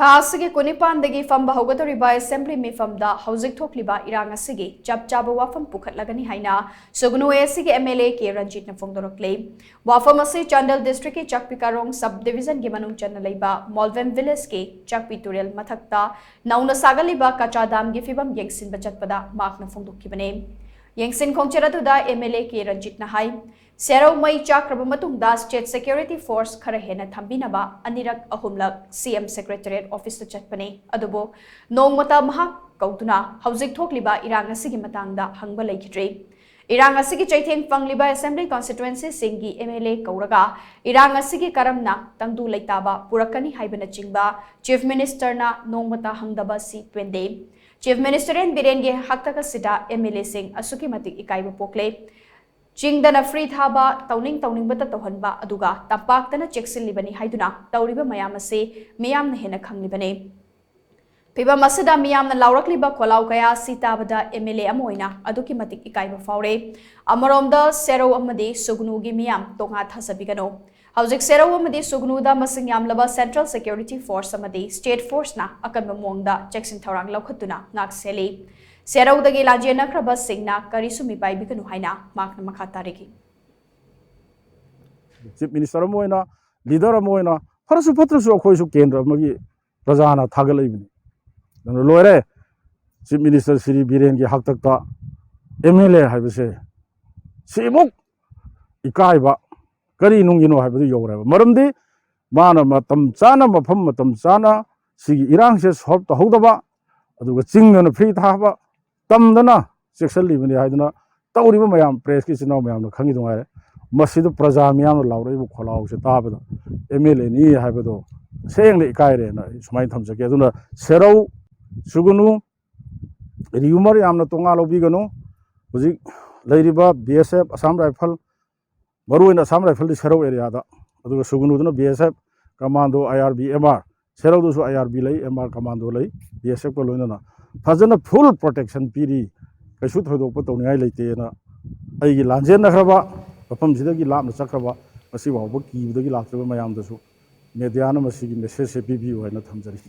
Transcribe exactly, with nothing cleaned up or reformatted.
ꯊꯥ ꯑꯁꯤꯒꯤ ꯀꯨꯟꯅꯤꯄꯥꯟꯗꯒꯤ ꯐꯝꯕ ꯍꯧꯒꯗꯧꯔꯤꯕ ꯑꯦꯁꯦꯝꯕ꯭ꯂꯤ ꯃꯤꯐꯝꯗ ꯍꯧꯖꯤꯛ ꯊꯣꯛꯂꯤꯕ ꯏꯔꯥꯡ ꯑꯁꯤꯒꯤ ꯆꯞ ꯆꯥꯕ ꯋꯥꯐꯝ ꯄꯨꯈꯠꯂꯒꯅꯤ ꯍꯥꯏꯅ ꯁꯨꯒꯅꯨ ꯑꯦ ꯁꯤꯒꯤ ꯑꯦꯝ ꯑꯦꯜ ꯑꯦ ꯀꯦ ꯔꯟꯖꯤꯠꯅ ꯐꯣꯡꯗꯣꯔꯛꯂꯤ꯫ ꯋꯥꯐꯝ ꯑꯁꯤ ꯆꯥꯟꯗꯦꯜ ꯗꯤꯁꯇ꯭ꯔꯤꯛꯀꯤ ꯆꯥꯛꯄꯤ ꯀꯥꯔꯣꯡ ꯁꯕ ꯗꯤꯕꯤꯖꯟꯒꯤ ꯃꯅꯨꯡ ꯆꯟꯅ ꯂꯩꯕ ꯃꯣꯜꯚꯦꯝ ꯚꯤꯂꯦꯖꯀꯤ ꯆꯥꯛꯄꯤ ꯇꯨꯔꯦꯜ ꯃꯊꯛꯇ ꯅꯧꯅ ꯁꯥꯒꯠꯂꯤꯕ ꯀꯆꯥ ꯗꯥꯝꯒꯤ ꯐꯤꯕꯝ ꯌꯦꯡꯁꯤꯟꯕ ꯆꯠꯄꯗ ꯃꯍꯥꯛꯅ ꯐꯣꯡꯗꯣꯛꯈꯤꯕꯅꯤ꯫ ꯌꯦꯡꯁꯤꯟ ꯈꯣꯡꯆꯠ ꯑꯗꯨꯗ ꯑꯦꯝ ꯑꯦꯜ ꯑꯦ ꯀꯦ ꯔꯟꯖꯤꯠꯅ ꯍꯥꯏ, ꯁꯦꯔꯧ ꯃꯩ ꯆꯥꯛꯈ꯭ꯔꯕ ꯃꯇꯨꯡꯗ ꯁ꯭ꯇꯦꯠ ꯁꯦꯀ꯭ꯌꯨꯔꯤꯇꯤ ꯐꯣꯔꯁ ꯈꯔ ꯍꯦꯟꯅ ꯊꯝꯕꯤꯅꯕ ꯑꯅꯤꯔꯛ ꯑꯍꯨꯝꯂꯛ ꯁꯤ ꯑꯦꯝ ꯁꯦꯀ꯭ꯔꯦꯇꯔꯤꯌꯦꯠ ꯑꯣꯐꯤꯁꯇ ꯆꯠꯄꯅꯤ, ꯑꯗꯨꯕꯨ ꯅꯣꯡꯃꯇ ꯃꯍꯥꯛ ꯀꯧꯗꯨꯅ ꯍꯧꯖꯤꯛ ꯊꯣꯛꯂꯤꯕ ꯏꯔꯥꯡ ꯑꯁꯤꯒꯤ ꯃꯇꯥꯡꯗ ꯍꯪꯕ ꯂꯩꯈꯤꯗ꯭ꯔꯤ꯫ ꯏꯔꯥꯡ ꯑꯁꯤꯒꯤ ꯆꯩꯊꯦꯡ ꯐꯪꯂꯤꯕ ꯑꯦꯁꯦꯝꯕ꯭ꯂꯤ ꯀꯣꯟꯁꯇꯤꯇ꯭ꯋꯦꯟꯁꯤꯁꯤꯡꯒꯤ ꯑꯦꯝ ꯑꯦꯜ ꯑꯦ ꯀꯧꯔꯒ ꯏꯔꯥꯡ ꯑꯁꯤꯒꯤ ꯀꯔꯝꯅ ꯇꯪꯗꯨ ꯂꯩꯇꯥꯕ ꯄꯨꯔꯛꯀꯅꯤ ꯍꯥꯏꯕꯅꯆꯤꯡꯕ ꯆꯤꯐ ꯃꯤꯅꯤꯁꯇꯔꯅ ꯅꯣꯡꯃꯇ ꯍꯪꯗꯕ ꯁꯤ ꯄꯦꯟꯗꯦ꯫ ꯆꯤꯐ ꯃꯤꯅꯤꯁꯇꯔ ꯑꯦꯟ ꯕꯤꯔꯦꯟꯒꯤ ꯍꯥꯛꯇꯛ ꯑꯁꯤꯗ ꯑꯦꯝ ꯑꯦꯜ ꯑꯦꯁꯤꯡ ꯑꯁꯨꯛꯀꯤ ꯃꯇꯤꯛ ꯏꯀꯥꯏꯕ ꯄꯣꯛꯂꯦ꯫ ꯆꯤꯡꯗꯅ ꯐ꯭ꯔꯤ ꯊꯥꯕ, ꯇꯧꯅꯤꯡ ꯇꯧꯅꯤꯡꯕꯇ ꯇꯧꯍꯟꯕ, ꯑꯗꯨꯒ ꯇꯝꯄꯥꯛꯇꯅ ꯆꯦꯛꯁꯤꯜꯂꯤꯕꯅꯤ ꯍꯥꯏꯗꯨꯅ ꯇꯧꯔꯤꯕ ꯃꯌꯥꯝ ꯑꯁꯤ ꯃꯤꯌꯥꯝꯅ ꯍꯦꯟꯅ ꯈꯪꯂꯤꯕꯅꯤ꯫ ꯐꯤꯚꯝ ꯑꯁꯤꯗ ꯃꯤꯌꯥꯝꯅ ꯂꯥꯎꯔꯛꯂꯤꯕ ꯈꯣꯜꯂꯥꯎ ꯀꯌꯥ ꯑꯁꯤ ꯇꯥꯕꯗ ꯑꯦꯝ ꯑꯦꯜ ꯑꯦ ꯑꯃ ꯑꯣꯏꯅ ꯑꯗꯨꯛꯀꯤ ꯃꯇꯤꯛ ꯏꯀꯥꯏꯕ ꯐꯥꯎꯔꯦ꯫ ꯑꯃꯔꯣꯝꯗ ꯁꯦꯔꯧ ꯑꯃꯗꯤ ꯁꯨꯒꯅꯨꯒꯤ ꯃꯤꯌꯥꯝ ꯇꯣꯉꯥꯟ ꯊꯥꯖꯕꯤꯒꯅꯨ꯫ ꯍꯧꯖꯤꯛ ꯁꯦꯔꯧ ꯑꯃꯗꯤ ꯁꯨꯒꯅꯨꯗ ꯃꯁꯤꯡ ꯌꯥꯝꯂꯕ ꯁꯦꯟꯇ꯭ꯔꯦꯜ ꯁꯦꯀ꯭ꯌꯨꯔꯤꯇꯤ ꯐꯣꯔꯁ ꯑꯃꯗꯤ ꯁ꯭ꯇꯦꯠ ꯐꯣꯔꯁꯅ ꯑꯀꯟꯕ ꯃꯑꯣꯡꯗ ꯆꯦꯛꯁꯤꯟ ꯊꯧꯔꯥꯡ ꯂꯧꯈꯠꯇꯨꯅ ꯉꯥꯛ ꯁꯦꯜꯂꯤ꯫ ꯁꯦꯔꯧꯗꯒꯤ ꯂꯥꯟꯖꯦꯟꯅꯈ꯭ꯔꯕꯁꯤꯡꯅ ꯀꯔꯤꯁꯨ ꯃꯤꯄꯥꯏꯕꯤꯒꯅꯨ ꯍꯥꯏꯅ ꯃꯍꯥꯛꯅ ꯃꯈꯥ ꯇꯥꯔꯛꯏ꯫ ꯆꯤꯐ ꯃꯤꯅꯤꯁꯇꯔ ꯑꯃ ꯑꯣꯏꯅ, ꯂꯤꯗꯔ ꯑꯃ ꯑꯣꯏꯅ, ꯐꯔꯁꯨ ꯐꯠꯇ꯭ꯔꯁꯨ ꯑꯩꯈꯣꯏꯁꯨ ꯀꯦꯟꯗ꯭ꯔ ꯑꯃꯒꯤ ꯄ꯭ꯔꯖꯥꯅ ꯊꯥꯒꯠꯂꯛꯏꯕꯅꯤ꯫ ꯑꯗꯨꯅ ꯂꯣꯏꯔꯦ꯫ ꯆꯤꯐ ꯃꯤꯅꯤꯁꯇꯔ ꯁ꯭ꯔꯤ ꯕꯤꯔꯦꯟꯒꯤ ꯍꯥꯛꯇꯛꯇ ꯑꯦꯝ ꯑꯦꯜ ꯑꯦ ꯍꯥꯏꯕꯁꯦ ꯁꯤꯃꯨꯛ ꯏꯀꯥꯏꯕ ꯀꯔꯤ ꯅꯨꯡꯒꯤꯅꯣ ꯍꯥꯏꯕꯗꯨ ꯌꯧꯔꯦꯕ꯫ ꯃꯔꯝꯗꯤ ꯃꯥꯅ ꯃꯇꯝ ꯆꯥꯅ, ꯃꯐꯝ ꯃꯇꯝ ꯆꯥꯅ ꯁꯤꯒꯤ ꯏꯔꯥꯡꯁꯦ ꯁꯣꯜꯕ ꯇꯧꯍꯧꯗꯕ, ꯑꯗꯨꯒ ꯆꯤꯡꯗꯅ ꯐ꯭ꯔꯤ ꯊꯥꯕ, ꯇꯝꯗꯅ ꯆꯦꯛꯁꯤꯜꯂꯤꯕꯅꯤ ꯍꯥꯏꯗꯅ ꯇꯧꯔꯤꯕ ꯃꯌꯥꯝ, ꯄ꯭ꯔꯦꯁꯀꯤ ꯏꯆꯤꯟ ꯏꯅꯥꯎ ꯃꯌꯥꯝꯅ ꯈꯪꯉꯤꯗꯨ ꯉꯥꯏꯔꯦ꯫ ꯃꯁꯤꯗ ꯄ꯭ꯔꯖꯥ ꯃꯤꯌꯥꯝꯅ ꯂꯥꯎꯔꯛꯏꯕ ꯈꯣꯜꯂꯥꯎꯁꯦ ꯇꯥꯕꯗ ꯑꯦꯝ ꯑꯦꯜ ꯑꯦꯅꯤ ꯍꯥꯏꯕꯗꯣ ꯁꯦꯡꯅ ꯏꯀꯥꯏꯔꯦꯅ ꯑꯩ ꯁꯨꯃꯥꯏꯅ ꯊꯝꯖꯒꯦ꯫ ꯑꯗꯨꯅ ꯁꯦꯔꯧ, ꯁꯨꯒꯅꯨ, ꯔꯤꯌꯨꯃꯔ ꯌꯥꯝꯅ ꯇꯣꯉꯥꯟ ꯂꯧꯕꯤꯒꯅꯨ꯫ ꯍꯧꯖꯤꯛ ꯂꯩꯔꯤꯕ ꯕꯤ ꯑꯦꯁ ꯑꯦꯐ, ꯑꯁꯥꯝ ꯔꯥꯏꯐꯜ, ꯃꯔꯨꯑꯣꯏꯅ ꯑꯁꯥꯝ ꯔꯥꯏꯐꯜꯗꯤ ꯁꯦꯔꯧ ꯑꯦꯔꯤꯌꯥꯗ, ꯑꯗꯨꯒ ꯁꯨꯒꯅꯨꯗꯨꯅ ꯕꯤ ꯑꯦꯁ ꯑꯦꯐ ꯀꯃꯥꯟꯗꯣ, ꯑꯥꯏ ꯑꯥꯔ ꯕꯤ, ꯑꯦꯝ ꯑꯥꯔ, ꯁꯦꯔꯧꯗꯁꯨ ꯑꯥꯏ ꯑꯥꯔ ꯕꯤ ꯂꯩ, ꯑꯦꯝ ꯑꯥꯔ ꯀꯃꯥꯟꯗꯣ ꯂꯩ, ꯕꯤ ꯑꯦꯁ ꯑꯦꯐꯀ ꯂꯣꯏꯅꯅ ꯐꯖꯅ ꯐꯨꯜ ꯄ꯭ꯔꯣꯇꯦꯛꯁꯟ ꯄꯤꯔꯤ꯫ ꯀꯩꯁꯨ ꯊꯣꯏꯗꯣꯛꯄ ꯇꯧꯅꯤꯡꯉꯥꯏ ꯂꯩꯇꯦꯅ ꯑꯩꯒꯤ ꯂꯥꯟꯖꯦꯟꯅꯈ꯭ꯔꯕ, ꯃꯐꯝꯁꯤꯗꯒꯤ ꯂꯥꯞꯅ ꯆꯠꯈ꯭ꯔꯕ, ꯉꯁꯤ ꯐꯥꯎꯕ ꯀꯤꯕꯗꯒꯤ ꯂꯥꯛꯇ꯭ꯔꯤꯕ ꯃꯌꯥꯝꯗꯁꯨ ꯃꯦꯗꯤꯌꯥꯅ ꯃꯁꯤꯒꯤ ꯃꯦꯁꯦꯖꯁꯦ ꯄꯤꯕꯤꯌꯨ ꯍꯥꯏꯅ ꯊꯝꯖꯔꯤ꯫